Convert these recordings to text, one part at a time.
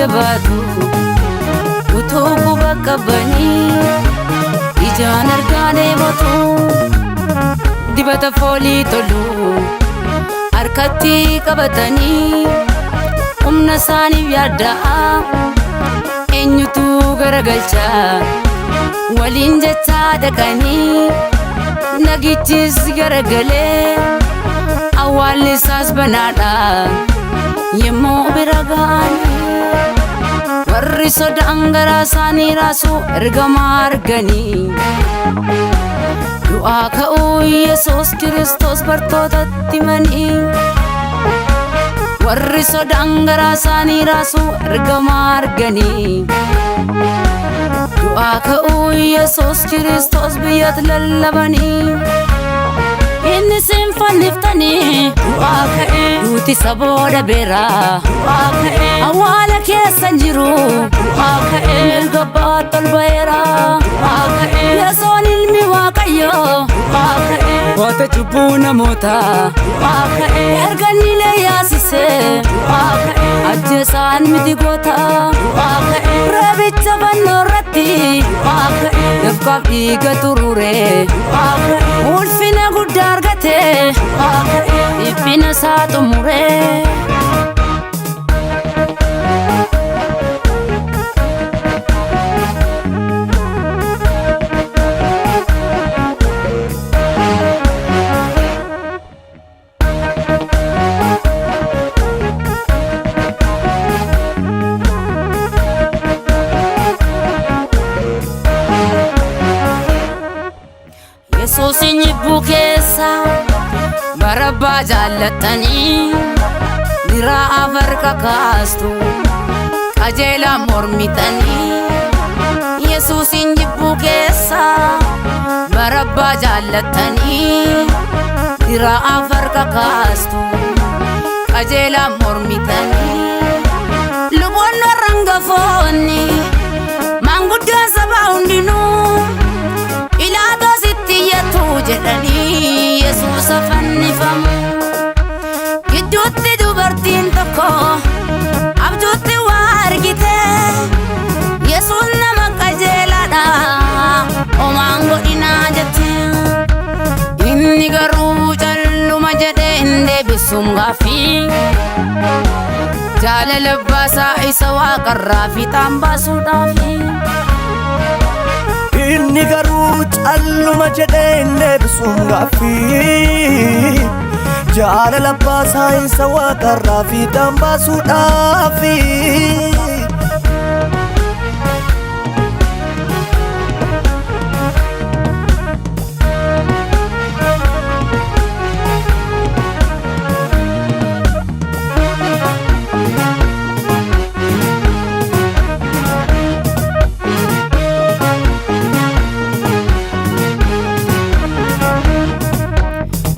jabaatu utuu quba qabanii ijaan argaa deematu dibata foolii tolu harkatti qabatanii humna isaaniif yaadda'a eenyutu garagalcha waliin jechaa dhaqanii nagichis garagalee awwaalli isaas banaadha yemmuu bira ga'anii warri sodaan garaa isaanii raasu ergamaa arganii du'aa ka'uu Yesuus Kiristoos bartootatti himanii warri sodaan garaa isaanii raasu ergamaa arganii du'aa ka'uu Yesuus Kiristoos biyyatti lallabanii inni isin fanniftanii du'aa ka'e duuti isa booda beera du'aa ka'e awwaala keessa hin jiru du'aa ka'e mirga abbaatti ol ba'eera du'aa ka'e Yesoon ilmi Waaqayyoo du'aa ka'e goota cubbuu namootaa du'aa ka'e erga inni leeyyaasisee du'aa ka'e ajjeesaan miti goota du'aa ka'e reebicha fannoo irratti du'aa ka'e dafqaaf dhiiga turure du'aa ka'e ulfina guddaa argate du'aa ka'e dhiphina isaa xumure. Yesuusin jibbuu keessa Barabbaa jaallattanii diraa afarka kaastu qajeelaa mormitanii Yesuusin jibbuu keessa Barabbaa jaallattanii diraa afarka kaastu qajeelaa mormitanii luboonni warra hangafoonni maanguddoon sabaa hundinuu Phiilaaxoositti iyyatu jedhanii Yesuusa fannifamu. Gidduutti dubartiin tokko abjuutti waa argite Yesuus nama qajeelaadha homaan godhinaa jette. Inni garuu calluma jedhee hin deebisuun gaaffii jaalala baasaa isa waaqarraa fiixaan baasuudhaafi. Inni garuu calluma jedhee hin deebisuun gaaffii jaalala baasaa isa waaqarraa fiixaan baasuudhaafi.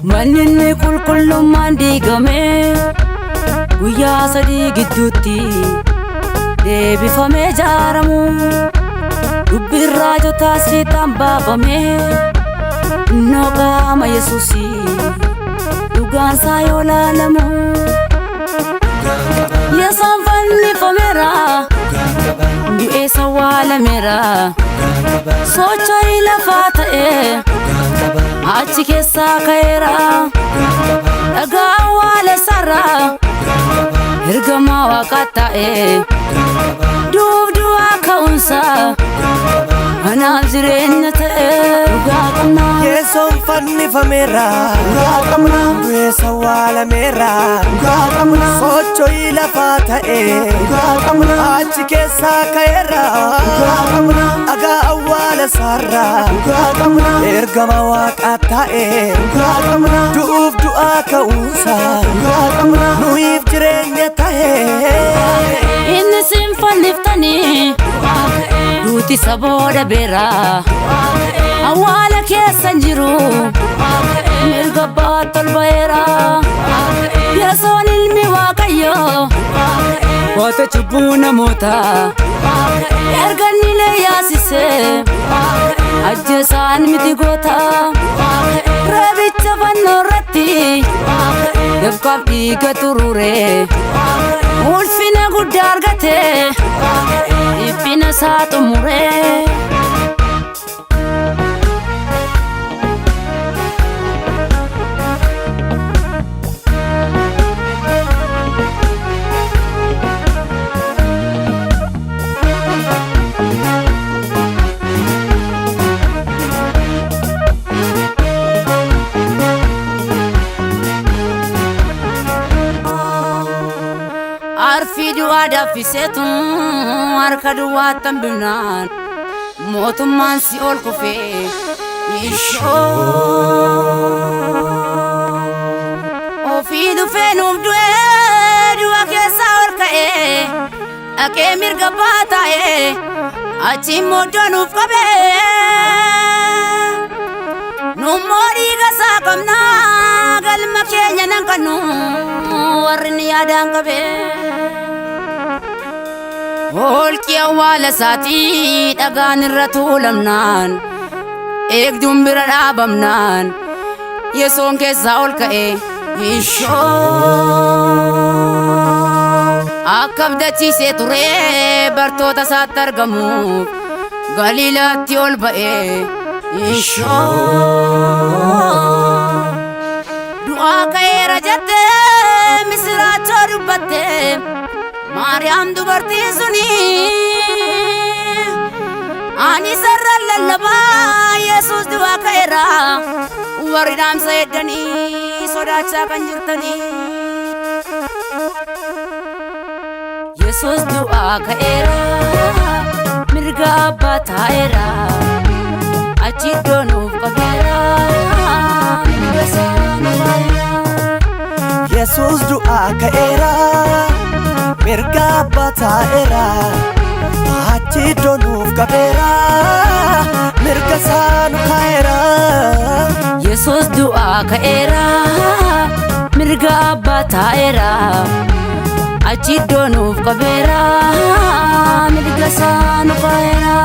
Manni inni qulqullummaan diigame guyyaa sadii gidduutti deebifamee ijaaramu dubbiin raajotaas fiixaan baafame innoo qaama Yesuusii dhugaansaa yoo laalamu Yesoon fannifameera du'ees awwaalameera socho'ii lafaa ta'ee achi keessaa ka'eera dhagaa awwaala isaarraa ergamaa waaqaa ta'e duuf du'aa ka'uunsaa anaaf jireenya ta'e dhugaa qabna. Yesoon fannifameera dhugaa qabna du'ees awwaalameera dhugaa qabna socho'ii lafaa ta'e dhugaa qabna achi keessaa ka'eera dhugaa qabna dhagaa awwaala isaarraa dhugaa qabna ergama waaqaa ta'e dhugaa qabna du'uuf du'aa ka'uunsaa dhugaa qabna nuyiif jireenya ta'e. Inni isin fanniftanii duuti isa booda beera awwaala keessa hin jiru mirga abbaatti ol ba'eera Yesoon ilmi Waaqayyoo goota cubbuu namootaa erga inni leeyyaasisee ajjeesaan miti goota reebicha fannoo irratti Dafqaaf dhiiga turure, ulfina guddaa argate, dhiphina isaa xumure. Arfii du'aa danfiseetu harka duwwaatti hambifnaan mootummaan si ol kufee ishoo. Ofii dhufee nuuf du'ee du'a keessaa ol ka'ee dhaqee mirga abbaa taa'ee achi immoo iddoo nuuf qabee. Nummoo dhiiga isaa qabnaa galma keenya nan qabnu warri ni yaadaan qabee. Holqi awwaala isaatii dhagaan irra tuulamnaan eegduun bira dhaabamnaan Yesoon keessaa ol ka'e ishoo. Akka abdachiisee ture bartoota isaatti argamuuf Galiilaatti ol ba'e ishoo. Du'aa ka'eera jettee misiraachoo dubbattee Maariyaam dubartiin suni ani sarara lallabaa Yesuus du'aa ka'eera warri dhaamsa eddanii sodaachaa kan jirtanii. Yesuus du'aa ka'eera mirga abbaa taa'eera achi iddoo nuuf qabeera mirga isaa nu kaa'eera. Yesuus du'aa ka'eera, mirga abbaa taa'eera, achi iddoo nuuf qabeera, mirga isaa nu kaa'eera. Yesuus du'aa ka'eera mirga abbaa taa'eera achi iddoo nuuf qabeera mirga isaa nu kaa'eera.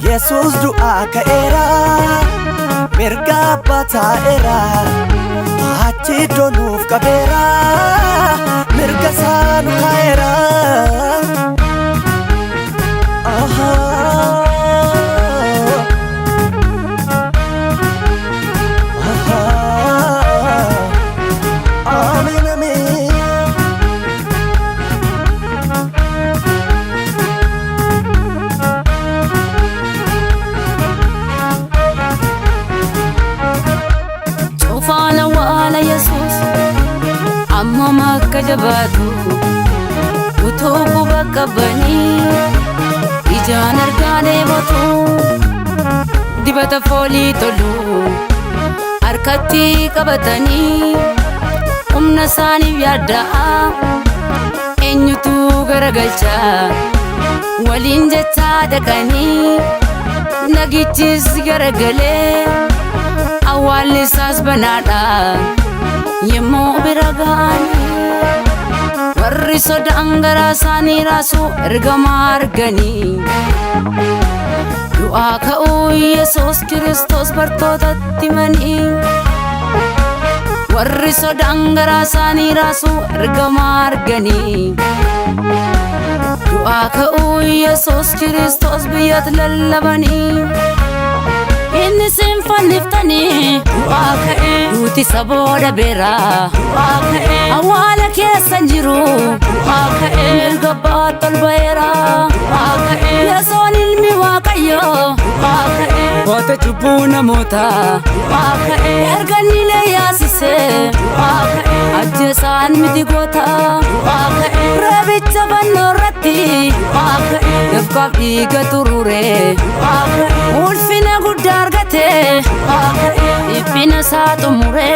Yesuus du'aa ka'eera, mirga abbaa taa'eera, achi iddoo nuuf qabeera, mirga isaa nu kaa'eera. Ahaa. Ahaa. Ameen, ameen. Cufaan awwaala Yesuus ammam akka jabaatu utuu quba qabanii ijaan argaa dheebotu dibata foolii tolu harkatti qabatanii humna isaaniif yaadda'a eenyutu garagalcha waliin jechaa dhaqanii nagichis garagalee awwaalli isaas banaadha yemmuu bira ga'anii warri sodaan garaa isaanii raasu ergamaa arganii du'aa ka'uu Yesuus Kiristoos bartootatti himanii warri sodaan garaa isaanii raasu ergamaa arganii du'aa ka'uu Yesuus Kiristoos biyyatti lallabanii. Inni sin fanniftanii du'aa ka'e duuti sabooda beera du'aa ka'e awwaala keessa hin jiru du'aa ka'e mirga abbaatti ol ba'eera du'aa ka'e Yesoon ilmi Waaqayyoo du'aa ka'e baata cubbuu namoota du'aa ka'e erga inni leeyyaasise du'aa ka'e ajjeesaan miti goota du'aa ka'e reebicha fannoo irratti du'aa ka'e dafqaaf dhiiga turure du'aa ka'e ulfina guddaa argate du'aa ka'e dhiphina isaa xumure.